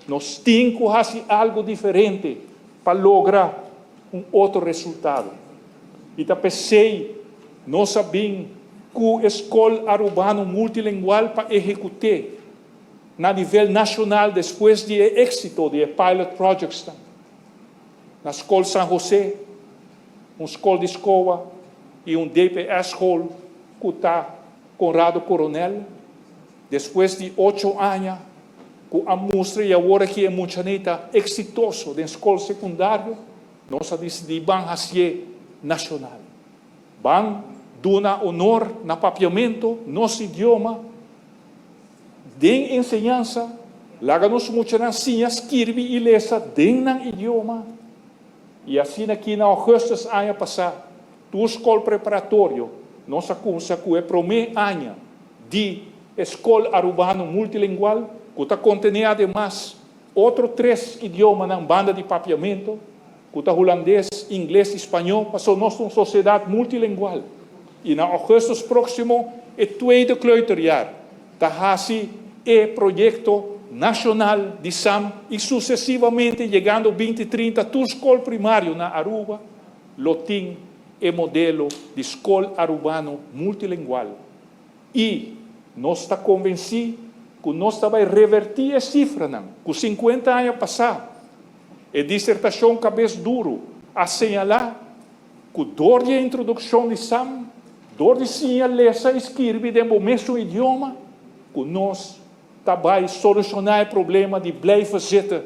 Nos tin ku hasi algu diferente pa logra un otro resultado. I ta p'esei nos a bin ku e Skol Arubano Multilingual pa ehekut'é na nivel nashonal despues di e éksito di e pilot projectsnan na Skol San José, un skol di SKOA i un DPS-school ku ta Conrado Coronel. Despues di ocho aña ku a mustra i awor aki e muchanan ta eksitoso den skol sekundario, nos a disidí ban hasié nashonal. Ban duna honor na papiamentu, nos idioma, den enseñansa, laga nos muchanan siña skirbi i lesa den nan idioma. I asina aki na ougùstùs aña pasá, tur skol preparatorio nos a kumsa ku e promé aña di e Skol Arubano Multilingual, ku ta kontené ademas otro tres idiomanan banda di papiamentu, ku ta hulandes, ingles i spañó, pasobra nos ta un sosiedat multilingual. I na ougùstùs próksimo e tweede kleuterjaar ta hasi e proyekto nashonal di sam i susesivamente yegando binti trinta tur skol primario na Aruba lo tin e modelo di Skol Arubano Multilingual. I nos ta konvensí ku nos ta bai revertí e sifranan ku sinkuenta aña pasá e disertashon Kabes Duru a señalá ku dor di e introdukshon di sam, dor di siña lesa i skirbi den bo mesun idioma, ku nos ta bai solushoná e problema di blijven zitten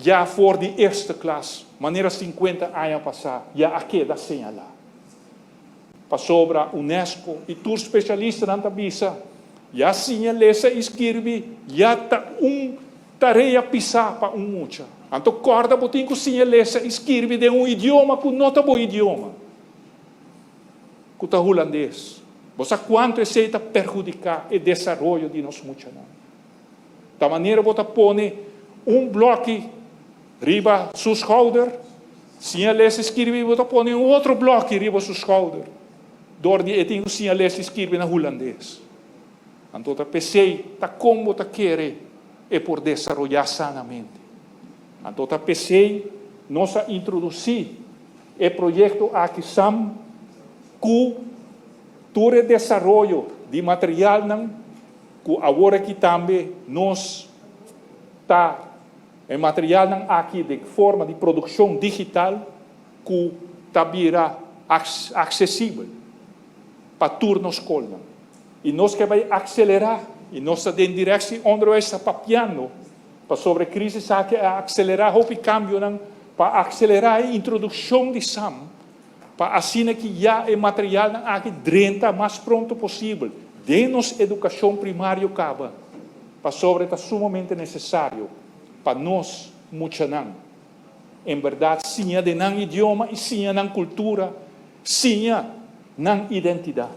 ya for di eerste klas, manera sinkuenta aña pasá ya a keda señalá. Pasobra UNESCO i tur spesialistanan ta bisa, ya siña lesa i skirbi ya ta un tarea pisá pa un mucha. Anto kòrda bo tin ku siña lesa i skirbi den un idioma ku no ta bo idioma, ku ta hulandes. Bo sa kuantu esei ta perhudiká e desaroyo di nos muchanan. Ta manera bo ta pone un blòki riba su skouder, siña lesa i skirbi, bo ta pone un otro blòki riba su skouder dor di e tin ku siña lesa i skirbi na hulandes. Anto ta p'esei ta kon bo ta kere e por desaroyá sanamente. Anto ta p'esei nos a introdusí e proyekto aki sam ku tur e desaroyo di materialnan ku awor aki tambe nos ta e materialnan aki den forma di produkshon digital ku ta bira aksesibel pa tur nos skolnan. I nos ke bai akselerá i nos ta den Directie Onderwijs ta papiando pasobra e krisis aki a akselerá hopi kambionan pa akselerá e introdukshon di sam pa asina ki ya e materialnan aki drenta mas pronto posibel den nos edukashon primario kaba, pasobra e ta sumamente nesesario pa nos muchanan en bèrdat siña den nan idioma i siña nan kultura, siña nan identidat.